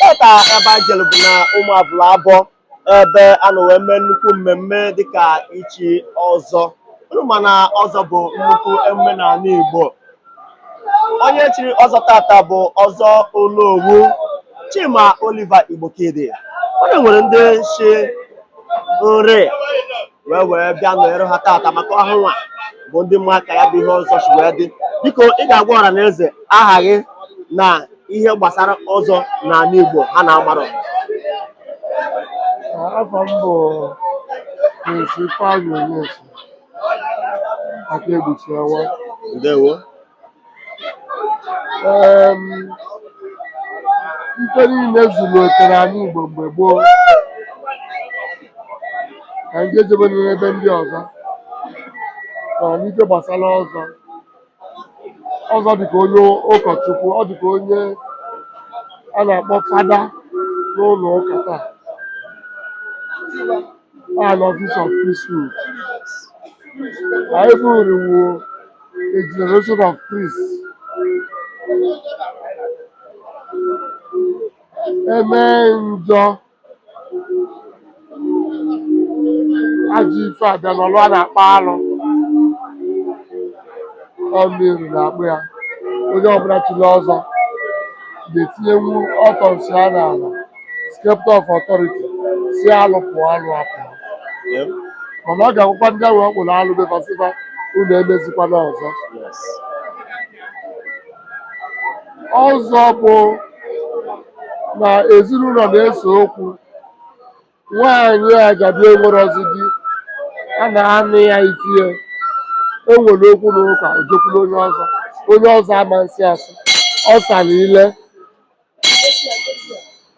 Tata ebe anyị jere bụ na Ụmụavụlụ Abọ, ebe a nọ wee mee nnukwu mmemme dịka ichi ọzọ. Unu ma na ọzọ bụ nnukwu emume n'ala Igbo. Onye chiri ọzọ tata bụ Ọzọ Olowu Chima Oliver Igbokidi. Onye nwere ndị si Nri wee wee bịa nọnyere ha tata maka ọ hanwa bụ ndị ma ka ya bụ ihe ọzọ si wee dị. Biko, ị ga-agwa ọra na eze aha gị na ihe gbasara ọzọ n'ala Igbo ha na-amarọ. Afa m bụ Prince Ifeanyi Onyesi, aka ekpuchi ọnwa. Ndewo. Ife niile zuru oke n'ala Igbo mgbe gboo ka ndị ejebe n'ebe ndị ọzọ, mana n'ife gbasara ọzọ, ọzọ dịka onye ụkọchukwu, ọ dịka onye a na-akpọ fada n'ụlọ ụka taa, an office of priesthood. Anyị bụrụ a generation of priests. Eme njọ, ajọ ife abịa n'ọlụ a na-akpọ alụ, ọ mmiri na-akpụ ya. Onye ọbụla chiri ọzọ ga-etinyenwu ọtọ nsị a n'ala, scepter of authority, si alụ pụọ, alụ apụọ. Mana ọ ga-agwakwa ndị ahụ ọ kpụrụ alụ be fa, sị fa unu emezikwana ọzọ. Ọzọ bụ na ezinụlọ na-ese okwu, nwaanyị ajadu enwerọzi di, a na-anụ ya itie o nwere okwu na ụka, o jekwuru onye ọzọ, onye ọzọ ama nsị asị ọ sara ile.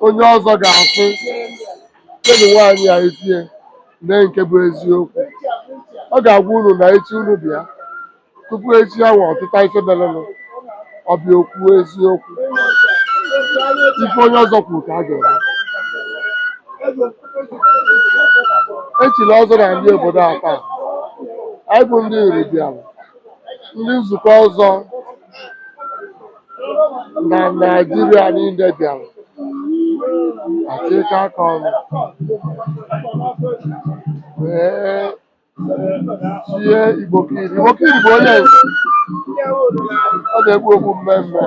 Onye ọzọ ga-asị kedu nwaanyị a itie mee nke bụ eziokwu. Ọ ga-agwa unu na echi unu bịa, tupu echi ahụ ọtụta ife merenụ, ọ bịa okwu eziokwu. Ife onye ọzọ kwuru ka a ga-eme. Echiri ọzọ na ndị obodo a taa, anyị bụ ndị Nri bịara, ndị nzukọ ọzọ na Naịjirịa niile bịara atịkọ aka ọnụ wee chie Igbokiri. Igbokiri bụ onye nze, ọ na-egbu okwu mmemme,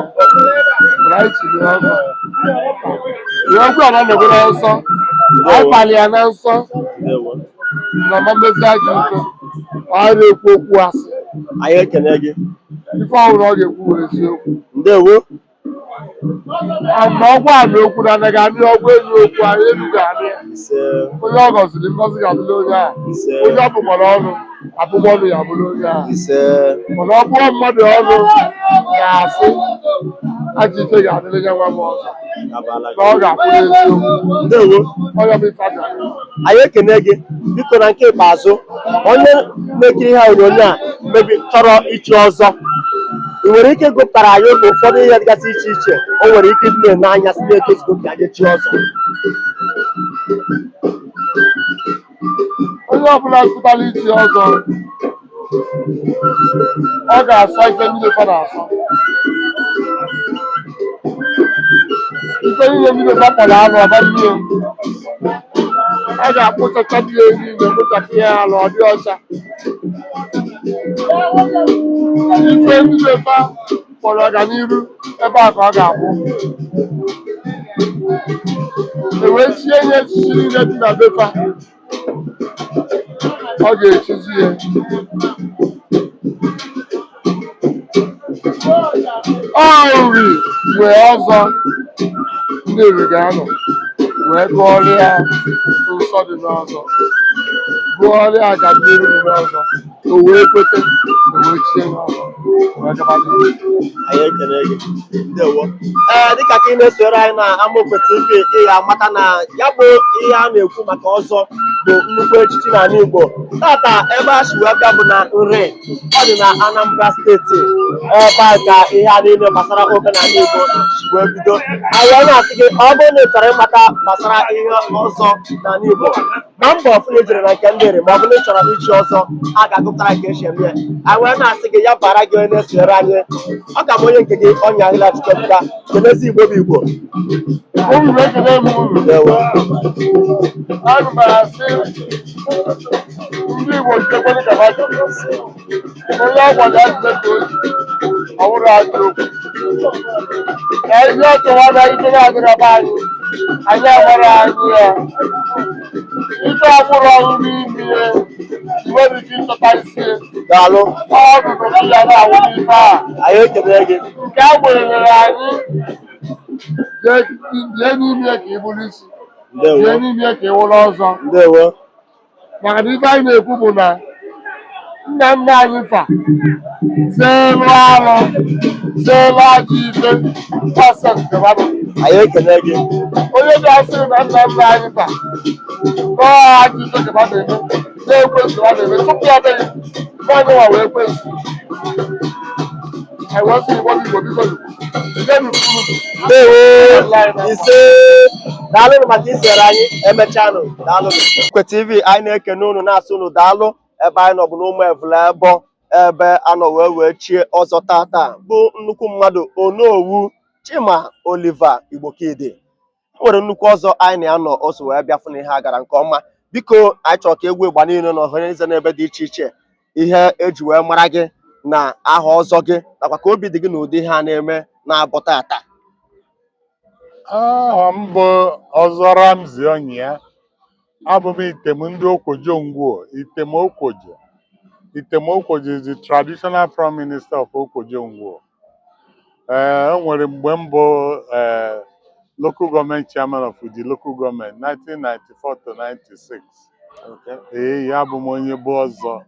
mana anyị chiri ọzọ. Ihe okwu a na-anọgo na nsọ, anyị kpali ya na nsọ na ma mmezi ajọ ife, ọ na-ekwu okwu asị. Anyị ekene gị. Ife ọbụla ọ ga-ekwu bụ eziokwu. Ndewo. Ana ọgwụ ana okwu na anaghị anị ọgwụ elu okwu anyị elu ga-anị ya. Ise. Onye ọ gọziri, ngọzi ga-adịrị onye ahụ. Ise. Onye ọ bụkwara ọnụ, abụbọ ọnụ ya abụrụ onye ahụ. Ise. Mana ọ bụrụ mmadụ ọnụ ga-asị ajọ ife ga-adịrị ya nwa m ọzọ Abala na ọ ga-akwụ n'eziokwu. Ndewo. Onye bụ ife abịa. Anyị ekene gị. Biko, na nke ikpeazụ, onye na-ekiri ihe onyonyo a maybe chọrọ ichi ọzọ, ị nwere ike ịgụpụtara anyị ụfọdụ ihe dịgasị iche iche o nwere ike ịdị na-ene anya si na-etozugo ka anyị chi ọzọ? Onye ọbụla pụtara ichi ọzọ, ọ ga-asọ ife niile fa na-asọ, ife niile ndị be fa kpọrọ alụ ọba mmiri. Ọ ga-akpụchacha mmiri niile, kpụchapụ ya alụ, ọ dị ọcha. Ife ndị be fa kpọrọ ọganiru, ebe a ka ọ ga-akwụ e wee chie ya echichi niile dị na be fa. Ọ ga-echizi ya ọ Nri nwee ọzọ, ndị Nri ga-anọ wee gụọrọ ya nsọ dị n'ọzọ, gụọrọ ya agamnihu dị n'ọzọ, o wee kwete, o wee chie ya ọzọ, wee gaba n'ihu. Anyị ekele gị, ndewo. Ee, dịka ka ị na-esonyere anyị na Amaokwe TV, ị ga-amata na ya bụ ihe a na-ekwu maka ọzọ. Bụ nnukwu echichi n'ala Igbo. Tata ebe a si wee bịa bụ na Nri, ọ dị na Anambra Steeti. Ebe a ka ihe a niile gbasara omenala Igbo si wee bido. Anyị wee na-asị gị, ọ bụrụ na ị chọrọ ịmata gbasara ihe ọzọ n'ala Igbo, gbaa mbọ fụ na ijere na nke ndị Nri, ma ọ bụ na ị chọrọ ichi ọzọ, a ga-agụpụtara ka esi eme ya. Anyị wee na-asị gị, ya bara gị onye na-esonyere anyị. Ọ ka bụ onye nke gị, Ọnya Ahịla Chukwuebuka. Kenezi Igbo bụ Igbo. Obi m, ekele m unu. Ndewo. Ana m asị ndị Igbo nchekwere ka ha ji onye agwada adịbe ka o ji ọwụrụ ajọ okwu na ihe ọ chọwa na ife na-adịrọ be anyị, anyị amara anyị ya. Ife agbụrụ ọrụ n'ime ihe nwere ike ịchọta isi. Daalụ. Ọdụdụ gị ya na-awụ n'ife a. Anyị ekele gị. Nke a gwenyere anyị jee jee n'ime ya ka ị bụrụ isi. Ndewo. Jee n'ime ya ka ị wụrụ ọzọ. Ndewo. Maka na ife anyị na-ekwu bụ na nna nna anyị fa zeelu alụ, zeelu ajọ ife pasent gabadụ. Anyị ekele gị. Onye ga-asị na nna nna anyị fa nọọ ajọ ife gaba na-eme na-ekwensu ha na-eme tupu ya adịghị naanị nwa wee ekwensu. Anyị wee sị, Igbo bụ Igbo, biko jidenu kwuru. Ndewo. Ise, daalụnụ maka isonyere anyị. Emechanụ, daalụnụ. Ikwe TV, anyị na-ekene unu, na-asị unu daalụ. Ebe anyị nọ bụ n'ụmụ evule ebo, ebe anọ wee chie ọzọ tata bụ nnukwu mmadụ, Onowu Chima Oliver Igbokidi. O nwere nnukwu ọzọ anyị na-anọ o so wee bịa fụ na ihe a gara nke ọma. Biko, anyị chọrọ ka egwu ịgba niile na ọhaneze n'ebe dị iche iche, ihe eji wee mara gị na aha ọzọ gị, nakwa ka obi dị gị n'ụdị ihe a na-eme na-abọ tata. Aha m bụ Ọzọ Ramsey Onyia. Abụ m Item ndị Okwojo Ngwo, Item Okwojo. Item Okwojo is the traditional prime minister of Okwojo Ngwo. Ee, o nwere mgbe m bụ local government chairman of the local government 1994 to 96. Ee, ya bụ m onye bụ ọzọ.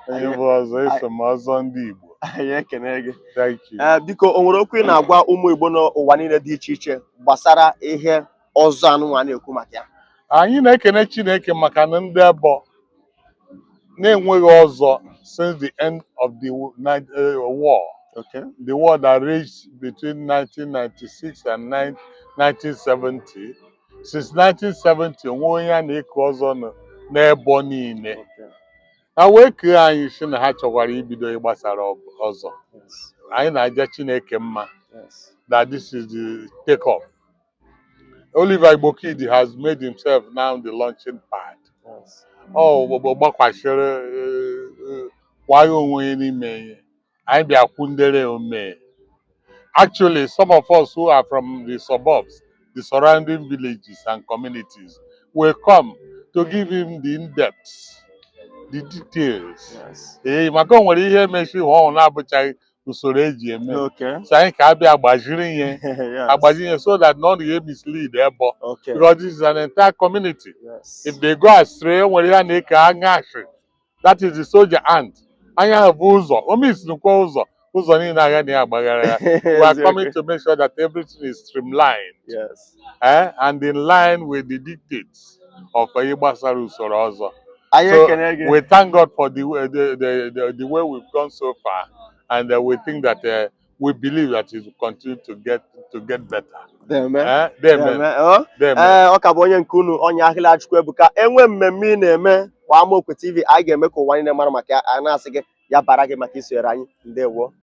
Onye bụ ọzọ, eso m ọzọ ndị Igbo. Anyị ekene gị. Thank you. Ee, biko, o nwere okwu ị na-agwa ụmụ Igbo n'ụwa niile dị iche iche gbasara ihe ọzọ anụnwa na-ekwu maka ya? Anyị na-ekene Chineke maka na ndị ebo na-enweghị ọzọ since the end of the war, the war that raged between 1996 and 9 1970. Since 1970, onwe onye a na-eke ọzọ nọ n'ebo niile. Ha wee kee anyị si na ha chọkwara ibido ịgbasara ọzọ. Anyị na-aja Chineke mma that this is the take off. Oliver Igbokidi has made himself now the launching pad. Ọ gbakwasịrị kwanye onwe ya n'ime ihe. Anyị bịa kwundere ome. Actually, some of us who are from the suburbs, the surrounding villages and communities, will come to give him the in-depth, the details. Ee, maka o nwere ihe mechi hụ na-abụchaghị usoro eji eme. So anyị ka abịa gbaziri ihe, agbazi ihe so that none ga mislead ebo. Because this is an entire community. If they go astray, o nwere ihe a na-eke anya ashị. That is the soldier ant. Anya ha bụ ụzọ. O misnukwa ụzọ. Ụzọ niile agha na ya agbaghara ya. We are coming to make sure that everything is streamlined eh, and in line with the dictates of ihe gbasara usoro ọzọ. Anyị So, ekene gị. we thank God for the way we've gone so far, and we think that we believe that it will continue to get better. Deme. Eh? Amen. Deme. Oh. Amen. Ee, ọ ka bụ onye nke unu, onye Ahịla Chukwuebuka. Enwe mmemme ị na-eme kwa Amaokwe TV, anyị ga-eme ka ụwa niile mara maka ya. Anyị na-asị gị, ya bara gị maka isonyere anyị. Ndewo.